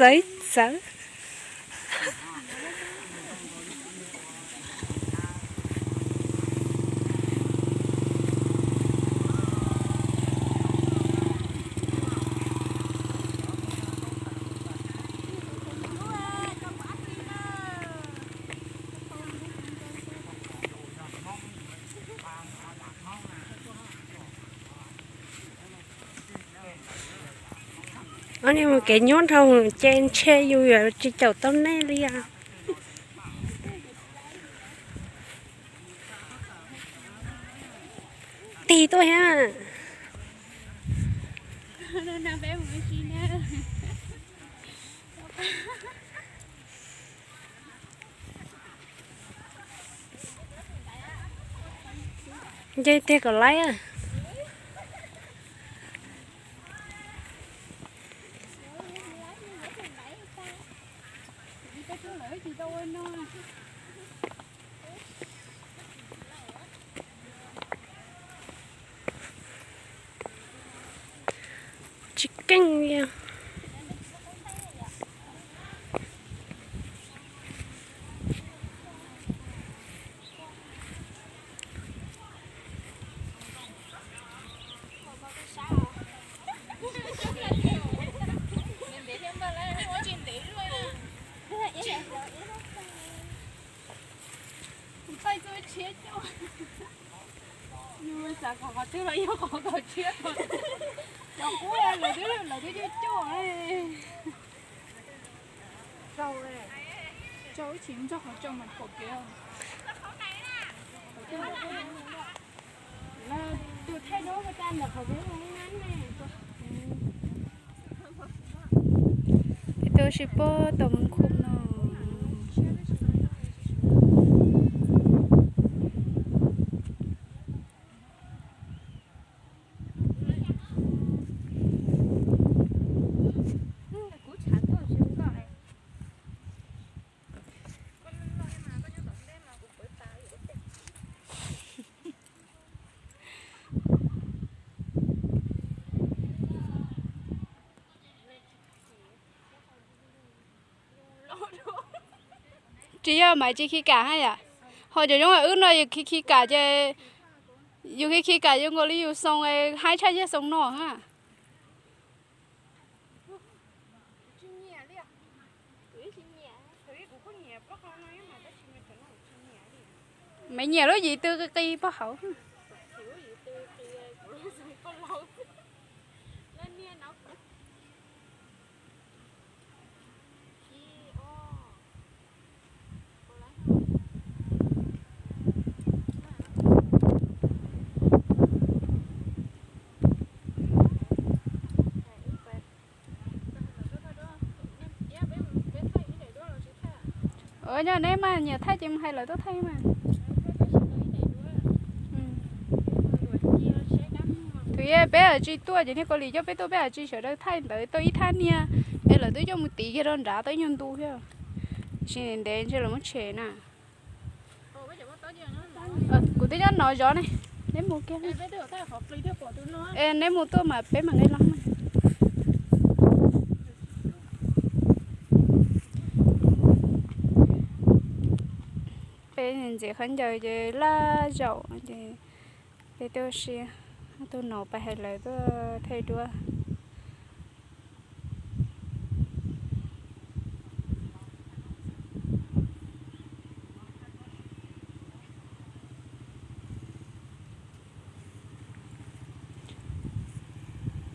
Txawv txawv. Ob niag mus kev nyuaj dhau ces ntshe yus yuav tsis caum tau nej li os. Tig tuaj thiab. Nce tiag kom laib. Tsis keej li. Xav kom qhov twg los yog qhov kaum tshiab, cov qub lawv twb, lawv twb coj coj. Rau, rau ib chim nrog qhov rau mas pom kev. Tus thaij duab ua cas ntawm qhov peb ua ngab ne. Peb tuaj sib puag tom Moos Khum no. Tsis yog mas tsis khi kam hab yom. Ho cov zoo wb no yus khi khi kam ces, yus khi khi kam zoo nkaus li yus xoo haib tshaj yog xoo no hab. Maiv nyiam lub yim tw qi qi pog hauv. Ua nyob neb mas nyiam thaij ces mus hais lawv tuaj thaij mas. Thaum peb tsis tuaj ces niag Kaus Lim coj peb tuaj, peb tsis sawv daws thaij ntawd tau ib thaj niag, es lawv twb coj mus tiv kiag rau nrad tau ib nyuag ntu thiab. Tab sis ntev ntshe lawv muab tshem na. Kuv twb nyob no zov ne, neb mus kiag. Neb mus tuaj mas peb mam li los. Peb ntxiv khaub ncaws ces laj zaum ces peb tuaj ua si, tus nom pais hais lawv tuaj thaij duab.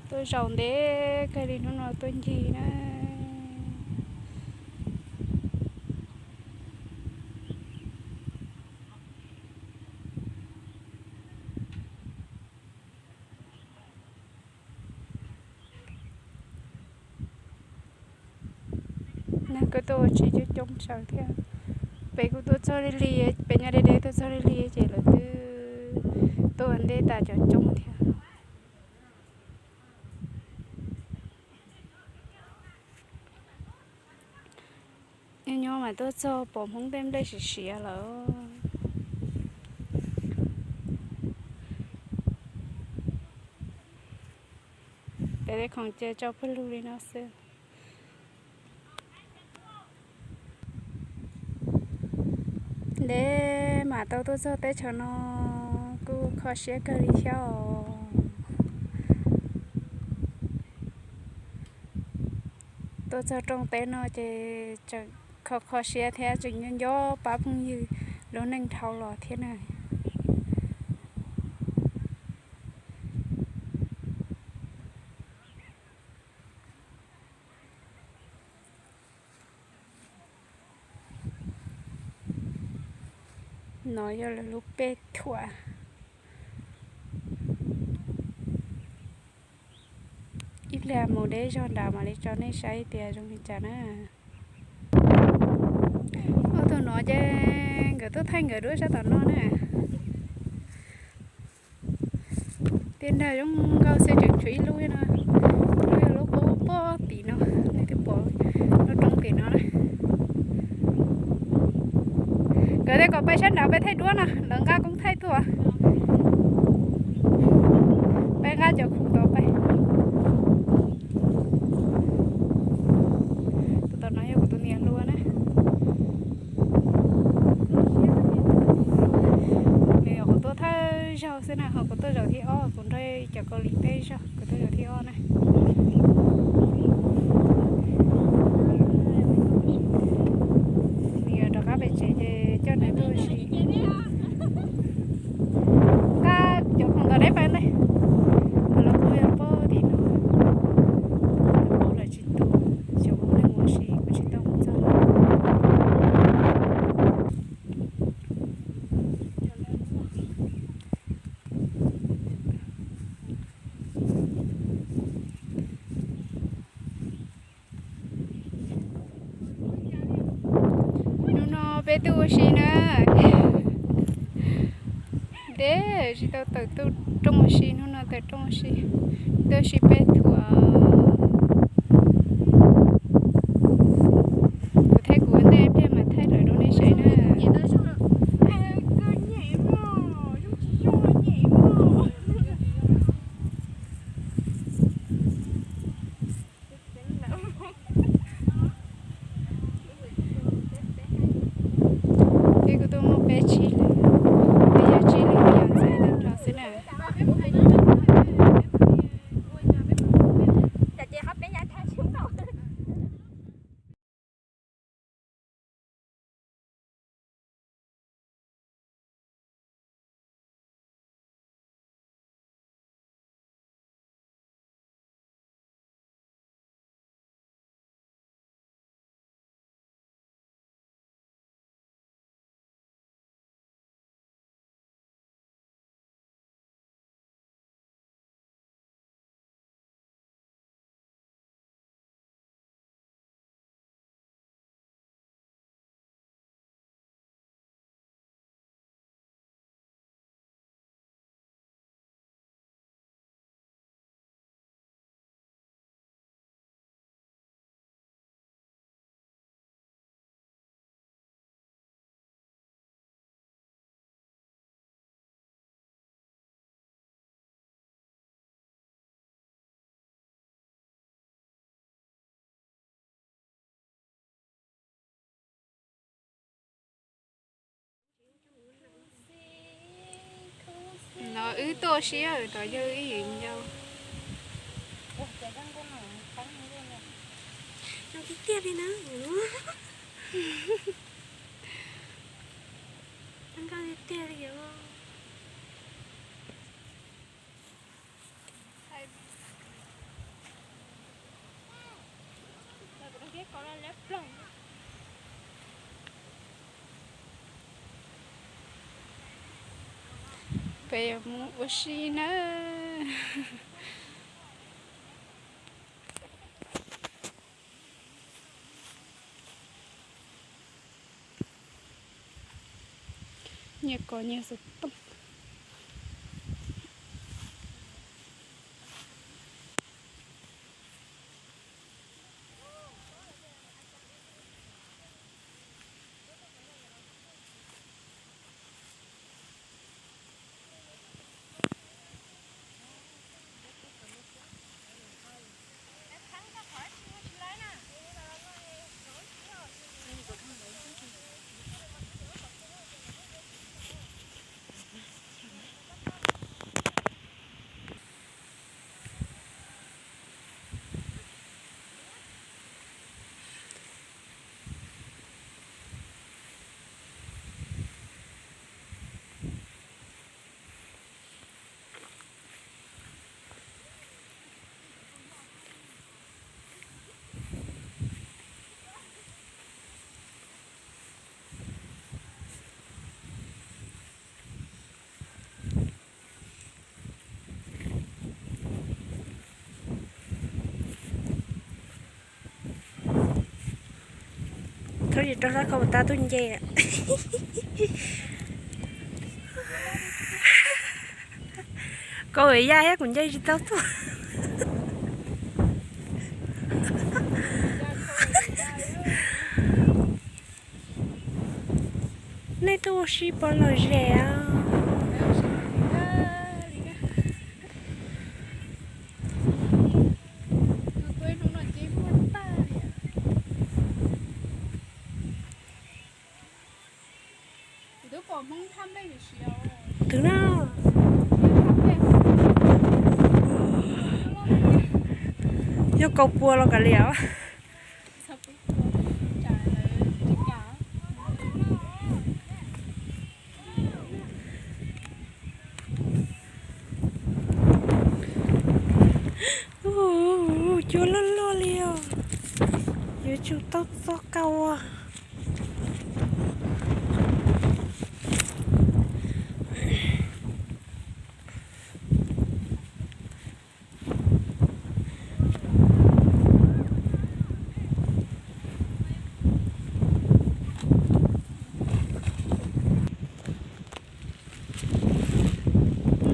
Tuaj zaum ntev kawg li hnub no tuaj ncig na. Neeg kuj tuaj ua si coob coob tsawv thiab. Peb kuj tuaj txog li li, peb nyob deb deb tuaj txog li li ces lawv twb tuaj ua ntej tas cov coob thiab. Nyob nyob mas tuaj txog pom Hmoob tej nplej siav siav lawm. Peb tej khoom cia tso pawg lug li no xwb. Ntev mam tau tuaj txog teb chaws no kuj kho siab kawg li thiab os. Tuaj txog rooj teb no ces tseem kho kho siab thiab tseem nco nco pab phooj ywg lub neej dhau los thiab na. No yog lawv lub pej thuam. Ib pliag mus deb zog nrad mam li tso nej saib tias zoo li cas na. Ob tug no ces nkawd tuaj thaij nkawd duab sab tom no na. Tej nrag zoo nkauj xwb tseem tshuav ib lub no, lub yog lub qub pog tim no, nej twb pom lub roob tim no na. Nkawd thiaj kom peb sab nrad peb thaij duab no, lawv nqa koob thaij tuaj. Peb nqa cov khoom tod peb. Tus tom no yog kuv tus niam hluas na. Nws yog kuv tuaj thawj zaug xwb na, ho kuv tuaj zaum thib ob, kuv nrog cov Kaus Lim peb zaug, kuv tuaj zaum thib ob na. Nws yuav rov qab pem tsev ces coj nws tuaj ua si. Nqa cov khoom ntawd deb pais ntej. Los kuj yog pog tim no, pog lawv tsis tu, xyov kuv neeg ua si kuv tsis tau mus txog. Hnub no peb tuaj ua si na. Deb tsis tau tawm tuaj rooj ua si, hnub no tawm rooj ua si, tuaj ua si peb thuam. Kuv thiab kuv ua ntej pliag mas thaij lawv rau nej saib na. Peb kuj tuaj muaj peb tsib leeg, peb yog tsib leeg yog ntxhais tag nrho xwb na. No wb tuaj ua si, tom yawg ib yim ncau. Zoo tiag tiag li na. Zoo nkauj tiag tiag li os. Peb yuav mus ua si na. Nyias kov nyias xov tooj. Rau, rau sab ko puas tau tuaj nce. Koj ua yaj thiab kuv nce tsis tau tuaj. Nej tuaj ua si pov lom zem os. Twg na? Yog kaus puas los kav liam. Cua loj loj li os. Yuav tsum tau txog kaus as.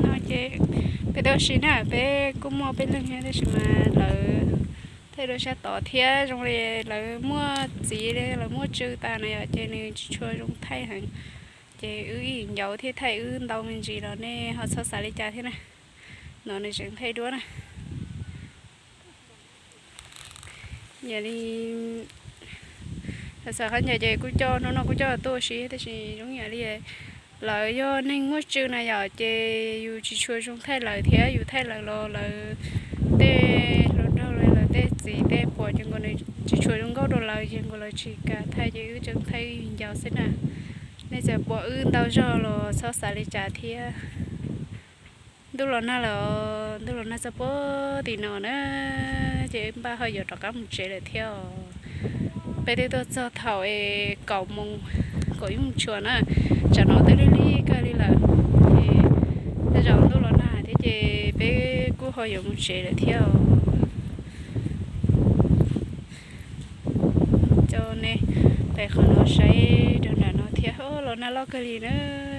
No ces peb tuaj ua si na, peb kuj muaj peb leeg thiab tab sis mas lawv thaij dua sab tod thiab, zoo li lawv muaj txiv li lawv muaj tswv tas na yom, ces nws tsis tshua zoo thaij heev. Ces wb ib yim ncaus thiaj thaij wb ntau me ntsis los nej ho txhob xav li cas thiab na. No nws tseem thaij duab na. Yog li, xav qab ncaws ces kuj coj hnub no kuj coj tuaj ua si tab sis zoo yam li lawv yog neeg muaj tswv na yom, ces yus tsis tshua zoo thaij lawv thiab, yus thaij lawv los lawv tej hluas nraug los lawv tej txiv tej puas ces nkaus nws tsis tshua zoo nkauj rau lawv ces nkaus lawv tsis kam thaij ces wb tseem thaij wb ib yim ncaus xwb na. Nej txawm pom wb ntau zog los txhob xav li cas thiab. Ntuj los nag lawm, ntuj los nag txog puag tim no na, ces npaj ho yuav rov qab mus tsev lawm thiab os. Peb twb tuaj txog thaum es kaum moos, kaum ib moos tshua na, tsam no twb lig lig kawg li lawm. Ces tej zaum ntuj los nag thiab ces peb kuj ho yuav mus tsev lawm thiab os. Coj nej pem qhov no saib rau nram no thiab. Los nag loj kawg li na,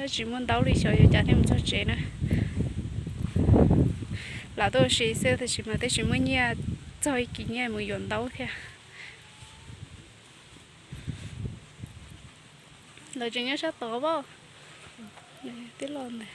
tsis muaj ntaub li, xyov yuav cas thiaj mus txog tsev na. Lam tuaj ua si xwb tab sis mas twb tsis muaj nyiaj txog ib kis nyiaj mus yuav ntaub thiab. Lawv tseem nyob sab tod pab. Twb los ntawd.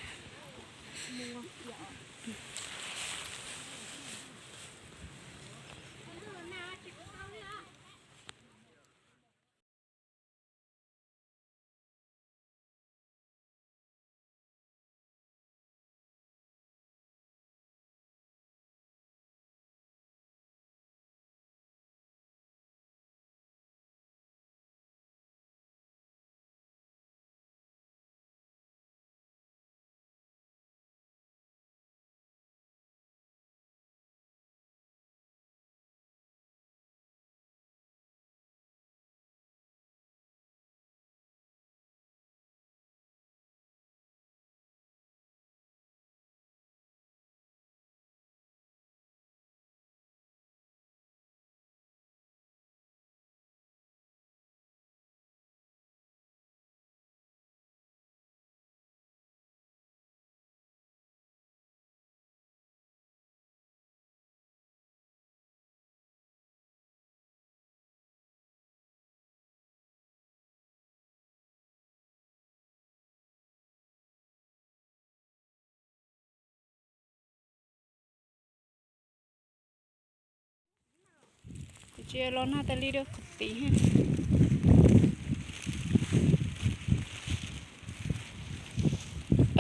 Tsis los nag tas li rau qhov tid.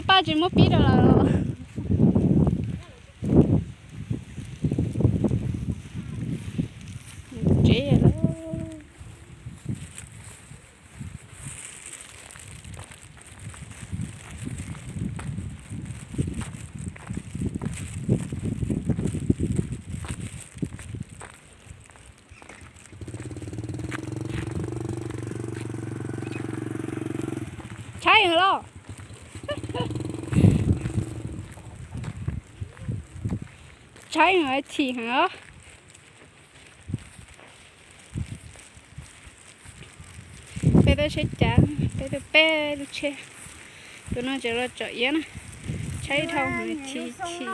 Pab tsis muab pib rau lawm. Tsev lawm. Tshaib heev los? Tshaib heev, chim heev os. Peb tsheb cav, peb tuaj peb lub tsheb. Tus no tseem los tsom iav na, tshaib dhau nws chim chim.